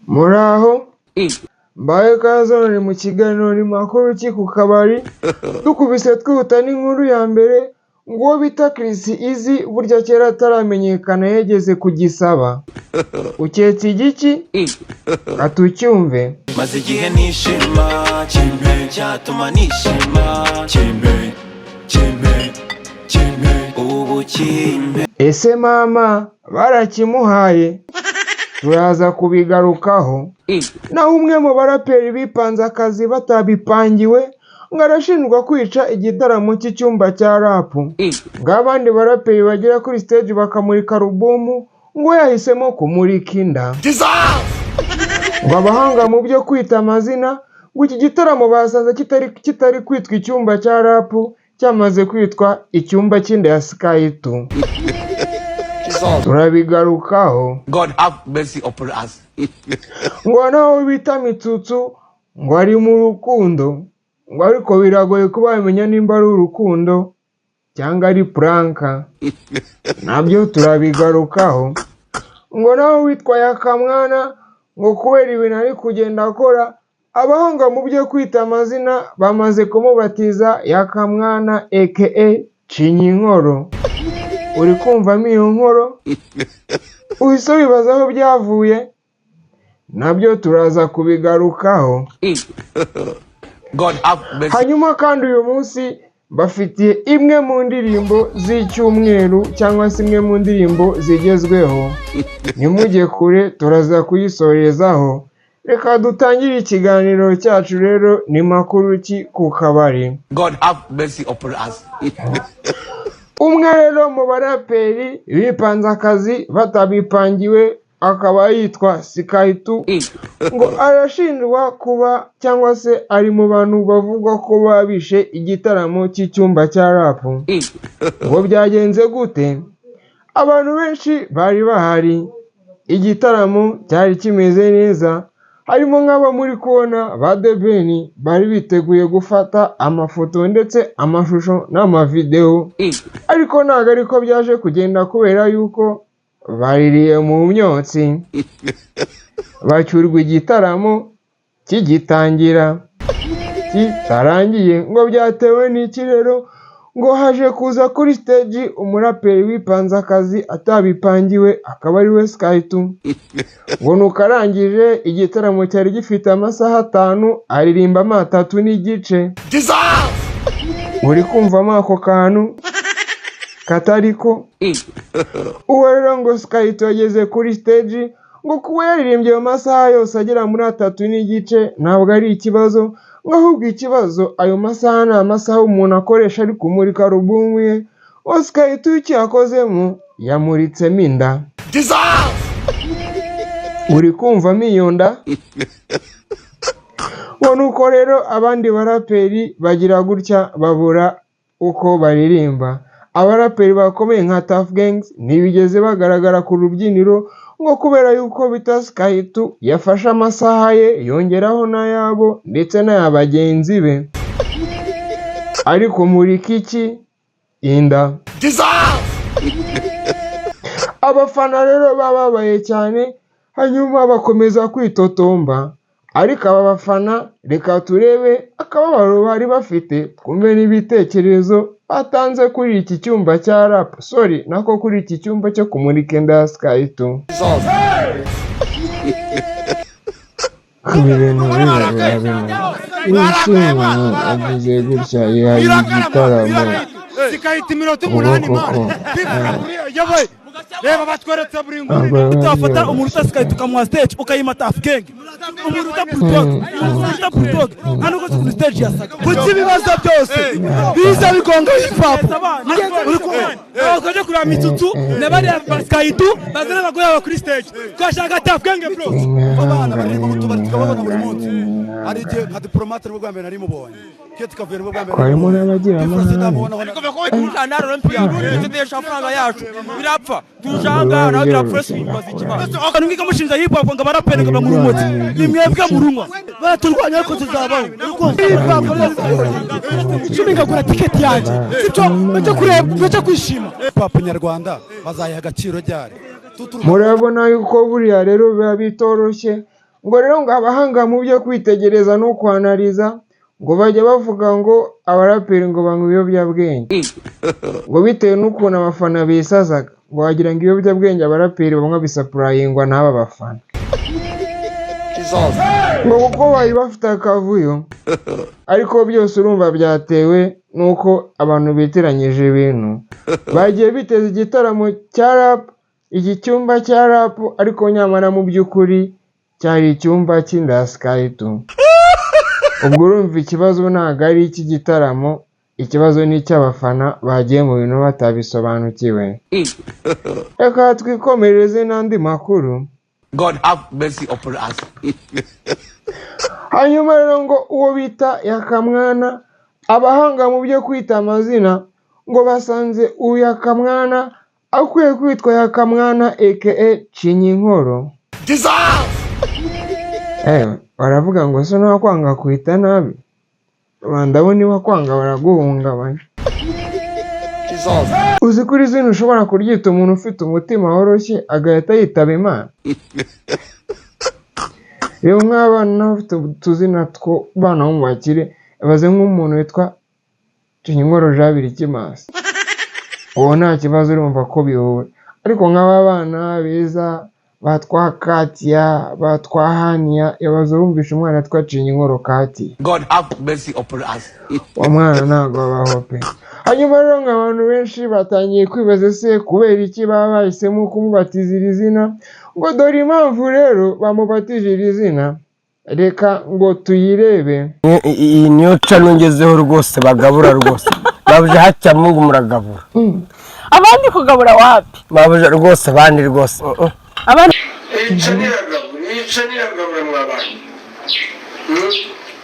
Muraho, mbaye ikaze ni mu kiganiro ni makuru ki ku kabari. Dukubise twihuta n'inkuru ya mbere, ngo uwo bita Chriss Eazy burya kera ataramenyekana yageze kugisaba. Uketse igiki? Atucyumve. Maze igihe nishima, kimpe cyatuma nishima, kimpe, kimpe, kimpe ubu, kimpe. Ese mama barakimuhaye? Turaza kubigarukaho. Naho umwe mu baraperi bipanze akazi batabipangiwe, ngo arashinjwa kwica igitaramo cy'icyumba cya rap, ngo abandi baraperi bagera kuri stage bakamurika album, ngo yahisemo kumurika inda. Ngo abahanga mu byo kwita amazina, ngo iki gitaramo basanze kitari kwitwa icyumba cya rap, cyamaze kwitwa icyumba cy'inda ya Sky2. Turabigarukaho. God have mercy upon us. Ngo naho bita Mitsutsu ngo ari mu rukundo, ngo ariko biragoye kuba wamenya nimba ari urukundo cyangwa ari prank, nabyo turabigarukaho. Ngo naho witwa Yakamwana, ngo kubera ibintu ari kugenda akora, abahanga mu byo kwita amazina bamaze kumubatiza Yakamwana aka Cinyinkoro. Uri kumvamo iyo nkoro? Uhise wibaza aho byavuye? Nabyo turaza kubigarukaho. God have mercy. Hanyuma kandi uyu munsi bafitiye imwe mu ndirimbo z'icyumweru cyangwa se imwe mu ndirimbo zigezweho. Ntimujye kure, turaza kuyisorezaho. Reka dutangire ikiganiro cyacu rero, ni makuru ki ku kabari. God have mercy upon us. Umwe rero mu baraperi bipanze akazi batabipangiwe, akaba yitwa Sky2, ngo arashinjwa kuba cyangwa se ari mu bantu bavugwa ko babishe igitaramo cy'icyumba cya rap. Ngo byagenze gute? Abantu benshi bari bahari, igitaramo cyari kimeze neza, harimo nk'abo muri kubona ba The Ben bari biteguye gufata amafoto ndetse amashusho n'amavidewo, ariko ntabwo ariko byaje kugenda kubera yuko baririye mu myotsi, bacyurwa igitaramo kigitangira kitarangiye. Ngo byatewe n'iki rero? Ngo haje kuza kuri stage umuraperi wipanze akazi atabipangiwe, akaba ari we Sky2. Ngo nuko arangije, igitaramo cyari gifite amasaha 5, aririmbamo 3 n'igice. Uri kumvamo ako kantu katari ko? Uwo rero ngo Sky2 yageze kuri stage, ngo kuba yaririmbye ayo masaha yose agera muri 3 n'igice ntabwo ari ikibazo, ngo ahubwo ikibazo ayo masaha ni amasaha umuntu akoresha ari kumurika album ye. Ngo Sky2 icyo yakozemo, yamuritsemo inda. Uri kumvamo iyo nda? Ngo nuko rero abandi baraperi bagira gutya babura uko baririmba. Abaraperi bakomeye nka Tuff Gangs ntibigeze bagaragara ku rubyiniro, ngo kubera yuko bita Sky2 yafashe amasaha ye yongeraho n'ayabo ndetse n'aya bagenzi be. Ariko murika iki? Inda. Abafana rero bababaye cyane, hanyuma bakomeza kwitotomba. Ariko aba bafana, reka turebe akababaro bari bafite, twumve n'ibitekerezo batanze kuri iki cyumba cya rap, sorry, nako kuri iki cyumba cyo kumurika inda ya Sky2. Ibi bintu biba bimeze agize gutya yihaye igitaramo. Zikahita iminota 8. Ubu koko. Yabaye, reba batweretse buri nguni. Utafata umuntu utasigaye tukamuha stage, ukayima Tuff Gang, umuntu uta Bulldog, umuntu uta Bulldog nta nubwo kuri stage yasaga. Kuki ibibazo byose biza bigonga hip hop? Uri kumva twaje kureba Mitsutsu na bariya ba Sky2 bazana abagore babo kuri stage, twashaka Tuff Gang, bro. Abana bari mu tubari tukababona buri munsi. Hari igihe nka Diplomate nibwo bwa mbere nari mubonye, Keti Kavuyo nibwo bwa mbere. Harimo n'abagira Difrasi amahane. ndamubonaho. Ariko ko tujana Olympia tutegesha amafaranga yacu birapfa, tujanga nawe birapfa, simbaza ikibazo. Akantu kikamushinja hip hop ngo abaraperi ngo banywa urumogi, ni mwebwe murunywa. Baraturwanya ariko tuzabaho. Hip hop 10 ngagura tiketi yanjye, sibyo? Bajya kureba, bajya kwishima. Hip hop nyarwanda bazayiha agaciro ryari? Murabona yuko buriya rero biba bitoroshye. Ngo rero ngo abahanga mu byo kwitegereza no kwanariza ngo bajya bavuga ngo abaraperi ngo banywa ibiyobyabwenge, ngo bitewe n'ukuntu abafana bisazaga, ngo wagira ngo ibiyobyabwenge abaraperi banywa bisapurayingwa n'aba bafana, ngo kuko bari bafite akavuyo. Ariko byose urumva byatewe n'uko abantu bitiranyije ibintu, bagiye biteza igitaramo cya rap, iki cyumba cya rap, ariko nyamara mu by'ukuri cyari icyumba cy'inda Sky2. Ubwo urumva ikibazo ntabwo ari icy'igitaramo, ikibazo ni icy'abafana bagiye mu bintu batabisobanukiwe. Reka twikomereze n'andi makuru. God have mercy upon us. Hanyuma rero ngo uwo bita Yakamwana, abahanga mu byo kwita amazina ngo basanze uyu Yakamwana akwiye kwitwa Yakamwana aka Cinyinkoro. Baravuga ngo se ntakwanga kwita nabi, rubanda bo niba kwanga baraguhungabanya. Uzi ko iri zina ushobora kuryita umuntu ufite umutima woroshye agahita yitaba Imana. Rero nk'abana bafite utuzina two bana bo mu bakire, baze nk'umuntu witwa Cinyinkoro Jean Birikimasi, uwo nta kibazo urumva ko bihura. Ariko nk'aba bana beza batwa Katia, batwa Hania, yabaza wumvisha umwana atwa Cinyinkoro Katia, God have mercy upon us. Uwo mwana ntabwo abaho pe. Hanyuma rero ngo abantu benshi batangiye kwibaza se kubera iki baba bahisemo kumubatiza iri zina, ngo dore impamvu rero bamubatije iri zina, reka ngo tuyirebe. Iyi niyo cano ngezeho rwose, bagabura rwose babuze hacya mungu muragabura. Abandi kugabura wapi? Babuze rwose abandi rwose. Abandi.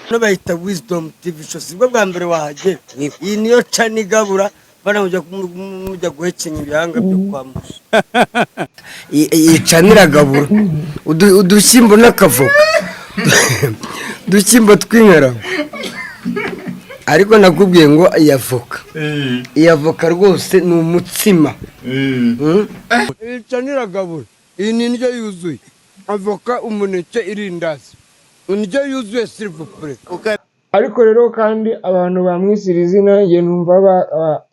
Hano bayita Wisdom TV Show, sibwo bwa mbere wahagera. Iyi niyo cano igabura bana, mujya guhekenya ibihanga byo kwa Musa. Iyi cano iragabura udushyimbo n'akavoka, udushyimbo tw'inkarago. Ariko nakubwiye ngo iyi avoka, iyi avoka rwose ni umutsima. Iyi cano iragabura, iyi ni indyo yuzuye: avoka, umuneke, irindazi, indyo yuzuye, s'il vous plaît. Ariko rero kandi abantu bamwise iri zina, njye numva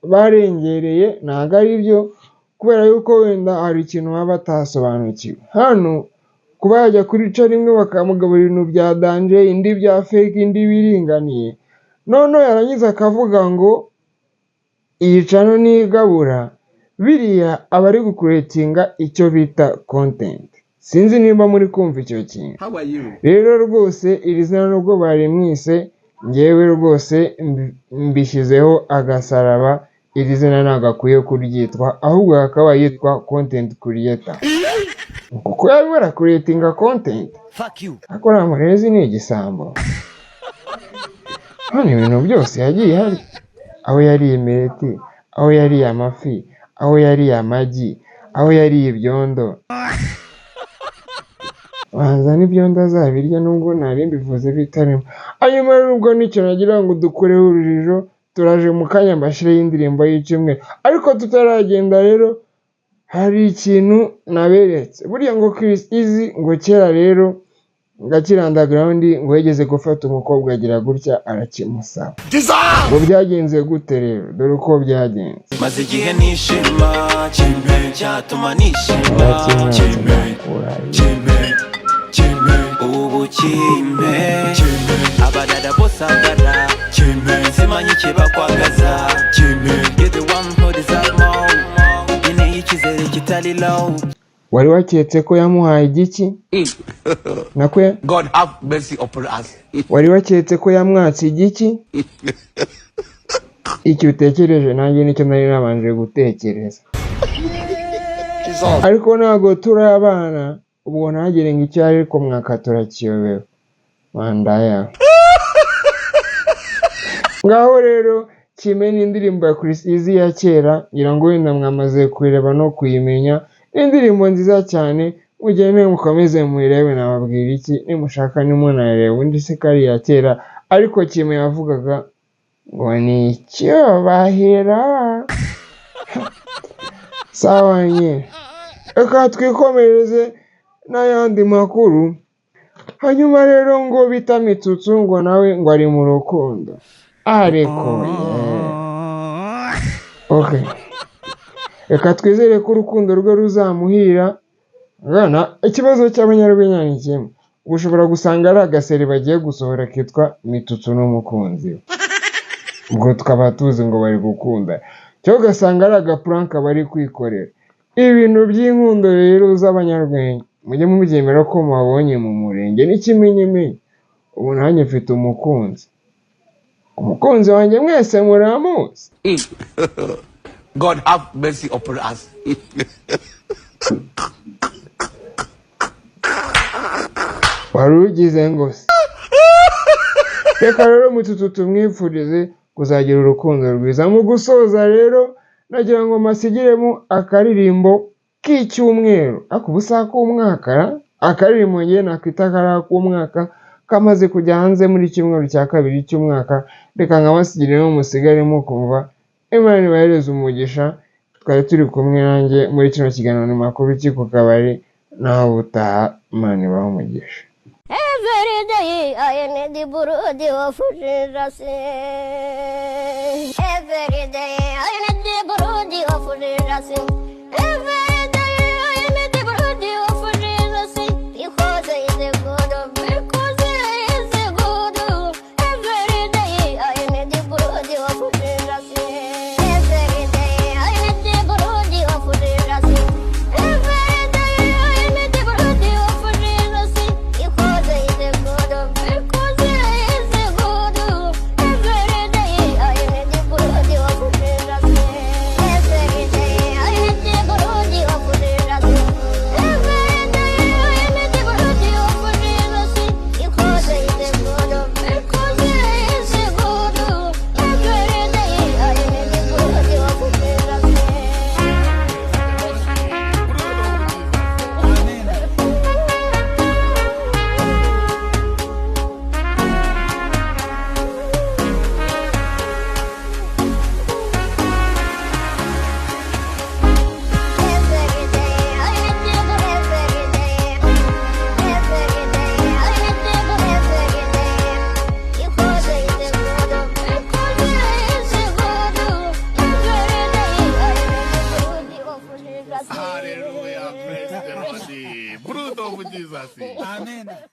barengereye, ntabwo ari byo, kubera yuko wenda hari ikintu baba batasobanukiwe. Hano kuba yajya kuri ca rimwe bakamugaburira ibintu bya danger, indi bya fake, indi biringaniye, noneho yarangiza akavuga ngo iyi cano nigabura, biriya aba ari gukuretinga icyo bita content. Sinzi nimba muri kumva icyo kintu. Rero rwose iri zina nubwo barimwise, ngewe rwose mbishyizeho agasaraba, iri zina ntabwo akwiye kuryitwa, ahubwo akaba yitwa content creator, kuko yarimo arakuretinga content. Ariko uriya murezi ni igisambo. Hano ibintu byose yagiye hari aho yariye imireti, aho yariye amafi, aho yariye amagi, aho yariye ibyondo. Banza n'ibyondo azabirya nubwo nari mbivuze bitarimo. Hanyuma rero ubwo nicyo nagira ngo dukureho urujijo, turaje mu kanya mbashyireho indirimbo y'icyumweru. Ariko tutaragenda rero hari ikintu naberetse. Buriya ngo Chris Easy ngo kera rero ngo akiri underground ngo yigeze gufata umukobwa agira gutya arakimusaba. Ngo byagenze gute rero? Dore uko byagenze. Maze igihe nishima, kimpe cyatuma nishima, kimpe, kimpe, kimpe, ubu kimpe, kimpe, abadada bose agana, kimpe, simanyi ikibakwagaza, kimpe, you're the one who deserve more, nkeneye icyizere kitari low. Wari waketse ko yamuhaye igiki? Nakwe. God have mercy upon us. Wari waketse ko yamwatse igiki? Icyo utekereje nanjye nicyo nari nabanje gutekereza. Ariko ntabwo turi abana, ubwo ntagire ngo icyo ari ko mwaka turakiyobewe. Manda yawe. Ngaho rero kimwe n'indirimbo ya Chris Easy ya kera, ngira ngo wenda mwamaze kuyireba no kuyimenya, ni indirimbo nziza cyane, mugende mukomeze muyirebe, nababwira iki, nimushaka nimunayireba undi se ko ari iya kera, ariko kimwe yavugaga ngo ni icyubahiro. Sawa nyine. Reka twikomereze n'ayandi makuru. Hanyuma rero ngo bita Mitsutsu ngo nawe ngo ari mu rukundo, ariko yeah. Okay, reka twizere ko urukundo rwe ruzamuhira. Bwana, ikibazo cy'abanyarwenya ni kimwe, ushobora gusanga ari agaseri bagiye gusohora kitwa Mitsutsu n'umukunzi we, ubwo tukaba tuzi ngo bari gukunda, cyangwa ugasanga ari agapuranka bari kwikorera. Ibintu by'inkundo rero z'abanyarwenya mujye mubyemera ko mubabonye mu murenge n'ikimenyimenyi. Ubu nanjye mfite umukunzi, umukunzi wanjye mwese muramuzi. God have mercy upon us. Wari ugize ngo se? Reka rero Mitsutsu tumwifurize kuzagira urukundo rwiza. Mu gusoza rero nagira ngo masigiremo akaririmbo k'icyumweru, ariko ubu si ak'umwaka ra? Akaririmbo ngewe nakwita kari ak'umwaka kamaze kujya hanze muri cyumweru cya kabiri cy'umwaka. Reka nkabasigiremo musigaremo kumva. Imana ibahereze umugisha. Twari turi kumwe nanjye muri kino kiganiro ni makuru ki ku kabari, naho ubutaha Imana ibahe umugisha. Every day I need the blood of Jesus. Every day I need the blood of Jesus. Every day I need the blood of Jesus. Because he is good, because he is good. Every day I need the blood of Jesus. Every day I need the blood of Jesus. Every day I need the blood of Jesus. Because he is good, because he is good. Every day I need the blood of Jesus. Every day I need the blood of Jesus. Every day I need the blood of Jesus. Because he is good, because he is good. Every day I need the blood of Jesus. Hallelujah. Praise the Lord. Bruto of Jesus. Amen.